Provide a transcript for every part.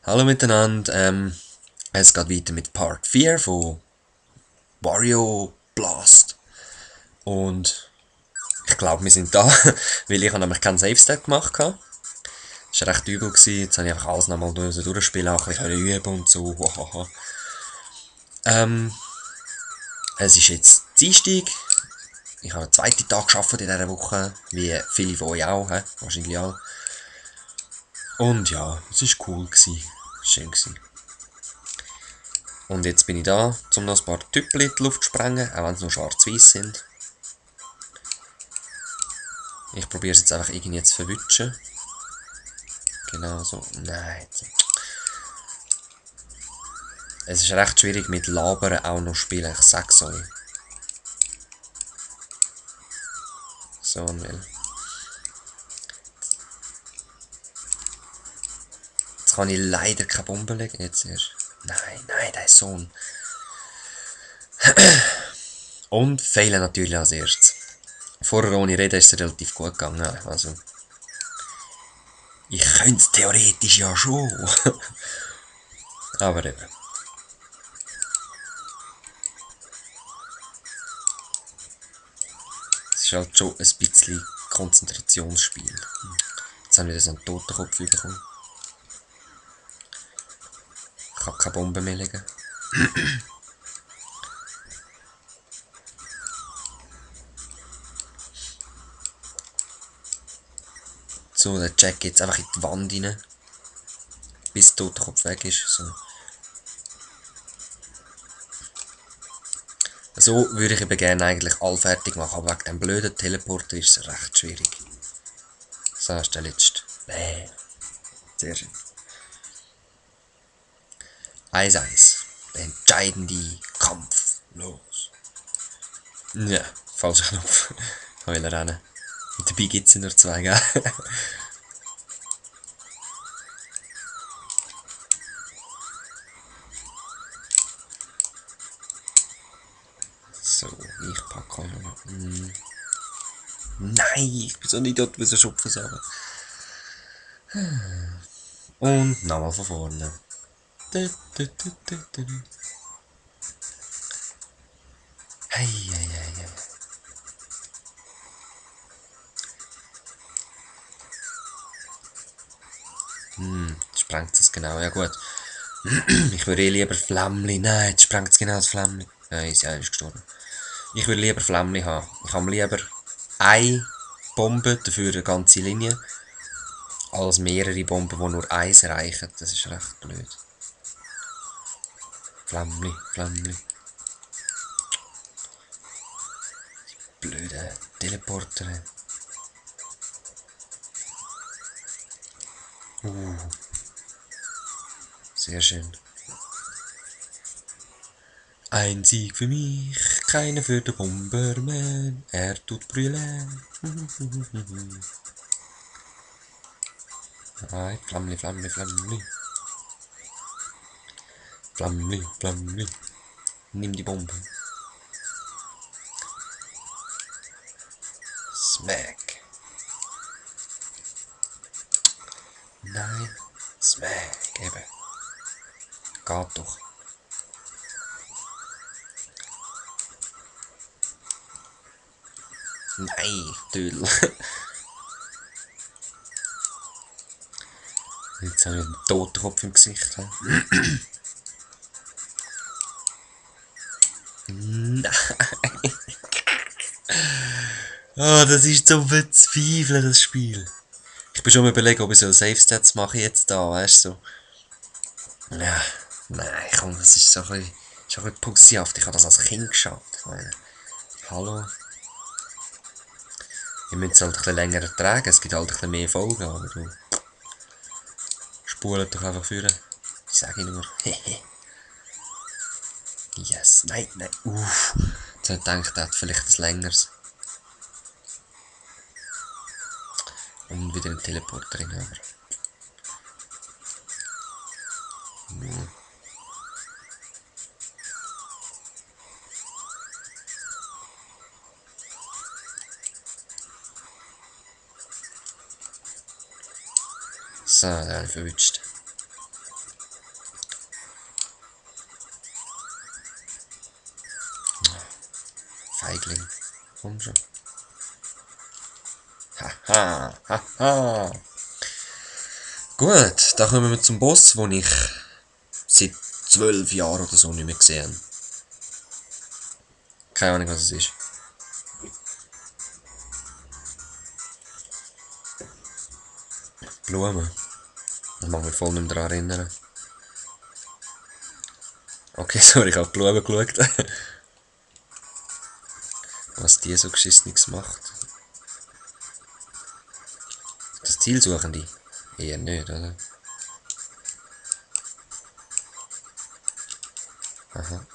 Hallo miteinander, es geht weiter mit Part 4 von Wario Blast. Und ich glaube, wir sind da, weil ich habe nämlich keinen Save-Stat gemacht habe. Das war recht übel gewesen. Jetzt habe ich einfach alles nochmal durchspielen, auch ein bisschen üben und so. Wahaha. Es ist jetzt Dienstag. Ich habe den zweiten Tag gearbeitet in dieser Woche, wie viele von euch auch, wahrscheinlich auch. Und ja, es war cool gewesen. Schön gewesen. Und jetzt bin ich da, um noch ein paar Tüppel in die Luft zu sprengen, auch wenn sie nur schwarz-weiß sind. Ich probiere es jetzt einfach irgendwie zu verwutschen. Genau so. Nein. Es ist recht schwierig mit Labern auch noch spielen, ich sag's euch. So, Will. Jetzt kann ich leider keine Bombe legen. Jetzt erst. Nein, der ist Sohn. Und fehlen natürlich als erstes. Vorher ohne Reden ist es relativ gut gegangen. Also, ich könnte es theoretisch ja schon. Aber eben. Es ist halt schon ein bisschen Konzentrationsspiel. Jetzt haben wir so einen Totenkopf bekommen. Ich kann keine Bombe mehr legen. So, der Jack geht jetzt einfach in die Wand rein. Bis der Totenkopf weg ist. So würde ich eben gerne eigentlich all fertig machen, aber wegen dem blöden Teleporter ist es recht schwierig. So, ist der letzte. Sehr schön. 1-1. Der entscheidende Kampf. Los. Ja, falscher Knopf. Ich will rennen. Und dabei gibt es nur zwei, gell? So, ich packe euch noch. Nein, ich bin so nicht dort, wie so schupfen sagen. Und nochmal von vorne. Hey, hey, hey, hey. Jetzt sprengt es genau, ja gut. Ich würde lieber Flämmli. Nein, jetzt sprengt es genau das Flämmli. Nein, ist ja gestorben. Ich würde lieber Flämmli haben. Ich habe lieber eine Bombe, dafür eine ganze Linie, als mehrere Bomben, die nur eins erreichen. Das ist recht blöd. Flämmli, Flämmli. Blöde Teleporter. Sehr schön. Ein Sieg für mich, keiner für den Bomberman. Er tut brüllen. Nein, Flammli, Flammli, Flammli. Flammli, Flammli. Nimm die Bombe. Smack. Nein. Smack, eben. Geht doch. Nein, Tüdel. Jetzt habe ich einen Totenkopf im Gesicht. Nein. Oh, das ist so verzweifeln, das Spiel. Ich bin schon mal überlegen, ob ich so Safe-Stats mache jetzt da, weißt du. So. Ja, nein, komm, das ist so ein bisschen pussyhaft. Ich habe das als Kind geschaut. Ich meine, hallo. Ihr müsst es halt ein bisschen länger ertragen, es gibt halt ein bisschen mehr Folgen, aber du spult doch einfach führen. Sag ich nur. Yes, nein, nein, uff. Jetzt habe ich gedacht, er hat vielleicht ein längeres. Und wieder einen Teleporter drin, aber. So, der habe ich verwünscht. Feigling. Komm schon. Haha, haha. Gut, dann kommen wir zum Boss, den ich seit 12 Jahren oder so nicht mehr gesehen habe. Keine Ahnung, was es ist. Blumen. Ich mag mich voll nicht mehr daran erinnern. Okay, sorry, ich habe die Blumen geschaut. Was die so Geschissenes macht. Das Zielsuchende? Eher nicht, oder? Aha.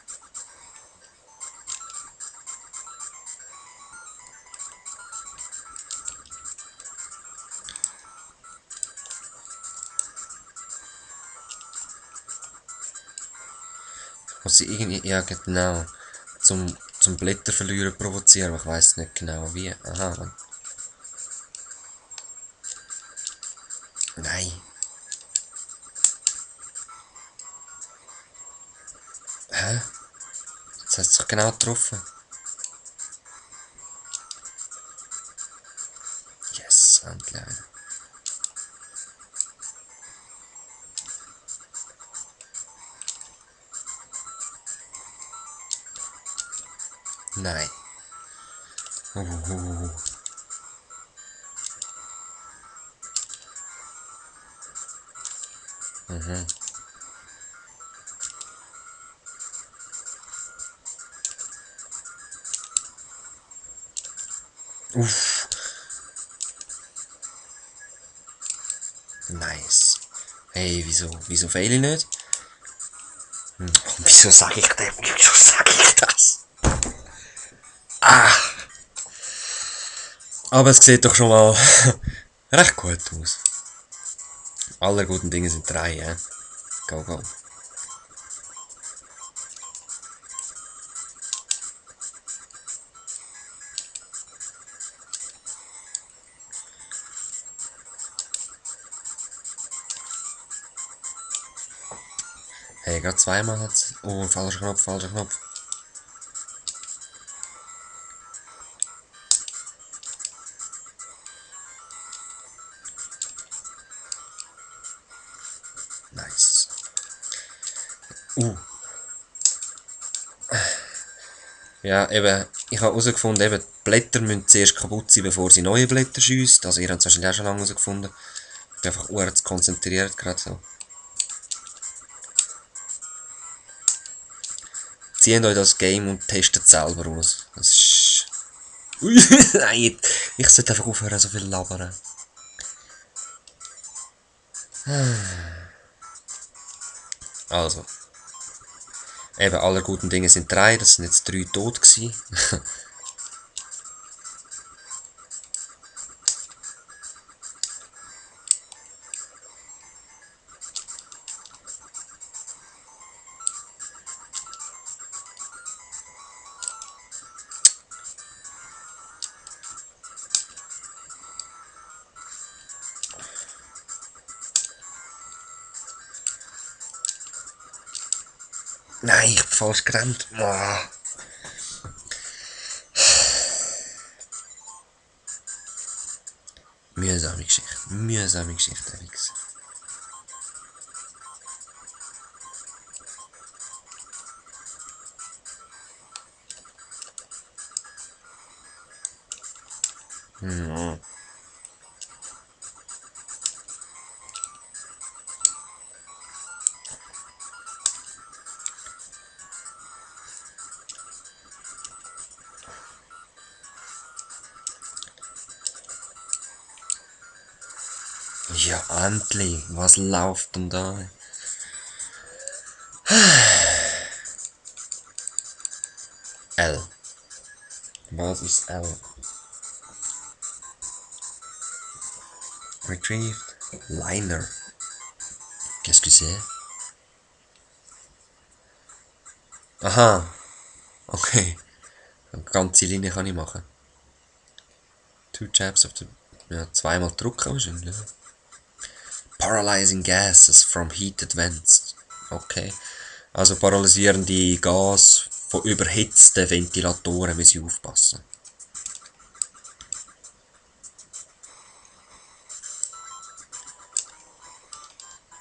Was sie irgendwie, ja genau, zum Blätterverlieren provozieren, aber ich weiß nicht genau wie. Aha. Nein. Hä? Das hat es doch genau getroffen. Yes, endlich einer. Nein. Uhuhu. Mhm. Uff. Nice. Hey, wieso fehle ich nicht? Wieso sage ich das? Wieso sage ich das? Ah! Aber es sieht doch schon mal recht gut aus. Aller guten Dinge sind drei, ja? Go, go. Hey, gerade zweimal hat's. Oh, falscher Knopf, falscher Knopf. Nice. Ja, eben, ich habe herausgefunden, eben, die Blätter müssen zuerst kaputt sein, bevor sie neue Blätter schiessen. Also ihr habt es wahrscheinlich auch schon lange herausgefunden. Ich bin einfach zu konzentriert gerade so. Zieht euch das Game und testet es selber aus. Das ist... Ui, nein, ich sollte einfach aufhören, so viel labern. Also. Eben, aller guten Dinge sind drei, das sind jetzt 3 tot gewesen. Nein, ich bin falsch gerannt. Oh. Mühsame Geschichte, Alex. Mhm. Ja, endlich. Was läuft denn da? L. Was ist L? Retrieved. Liner. Qu'est-ce que c'est? Aha. Okay. Eine ganze Linie kann ich machen. 2 Jabs auf der... Ja, zweimal drücken wahrscheinlich. Paralyzing gases from heated vents. Okay. Also paralysierende Gas von überhitzten Ventilatoren müssen aufpassen.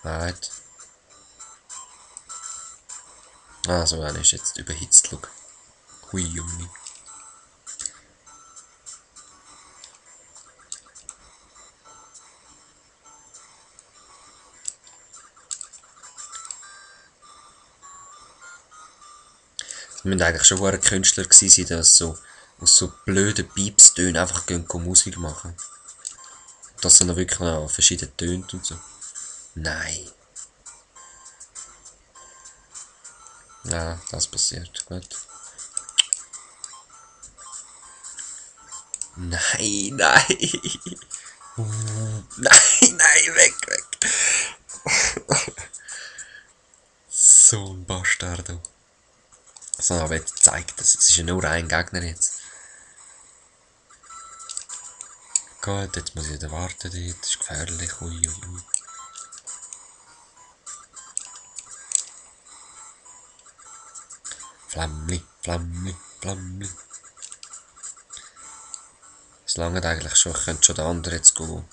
Right. Ah, so einer ist jetzt überhitzt, schau. Hui, Junge. Wir müssen eigentlich schon ein Künstler gewesen sein, der so aus so blöden Piepstönen einfach Musik machen. Dass er noch wirklich noch verschieden tönt und so. Nein. Ja, das passiert. Gut. Nein, nein. Nein, nein, weg. So ein Bastardo. So, aber jetzt zeigt das. Es ist ja nur ein Gegner jetzt. Gut, jetzt muss ich wieder warten dort. Das ist gefährlich. Ui. Flammli. Es langt eigentlich schon. Ich könnte schon den anderen jetzt suchen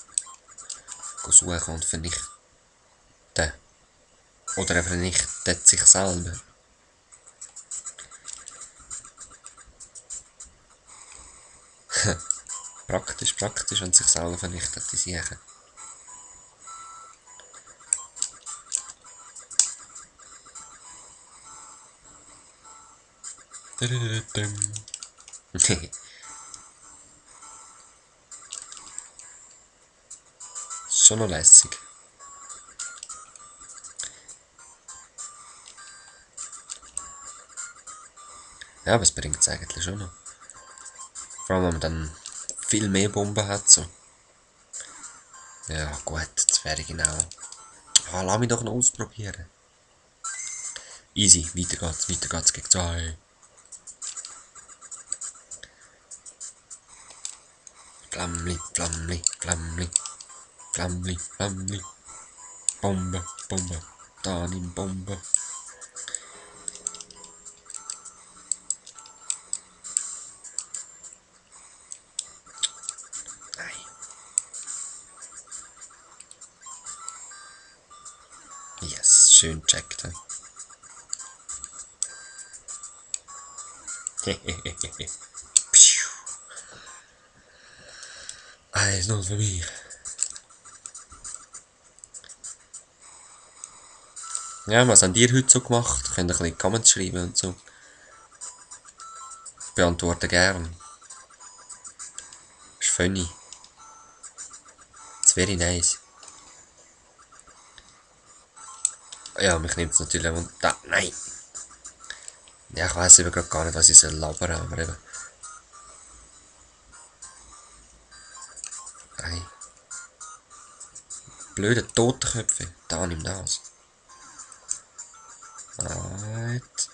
und vernichten. Oder er vernichtet sich selber. Praktisch, wenn sich selber vernichtet, die Siechen. Schon noch lässig. Ja, aber es bringt es eigentlich schon noch. Vor allem, wenn man dann viel mehr Bomben hat. So. Ja, gut, das wäre genau. Ah, lass mich doch noch ausprobieren. Easy, weiter geht's gegen 2. Flammli. Bombe. Da nimm Bombe. Nein. Yes, schön checkt. Hehehehe. 1-0 für mich. Ja, was habt ihr heute so gemacht? Könnt ihr ein bisschen Comments schreiben und so. Ich beantworte gern. Ist funny. It's very nice. Ja, mich nimmt es natürlich da. Nein! Ja, ich weiss eben gerade gar nicht, was ich labern soll, aber eben. Nein. Blöde Totenköpfe. Da nimm das. Right.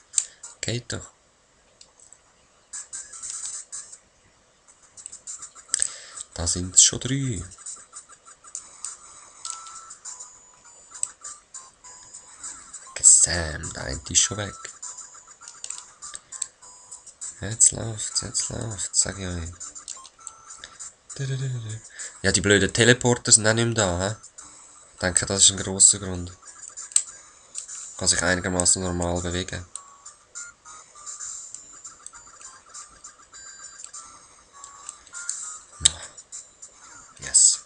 Geht doch. Da sind es schon 3. Sam, der eine ist schon weg. Jetzt läuft's, sag ich euch. Ja, die blöden Teleporter sind auch nicht mehr da, hä? Ich denke, das ist ein grosser Grund. Kann sich einigermaßen normal bewegen. Yes.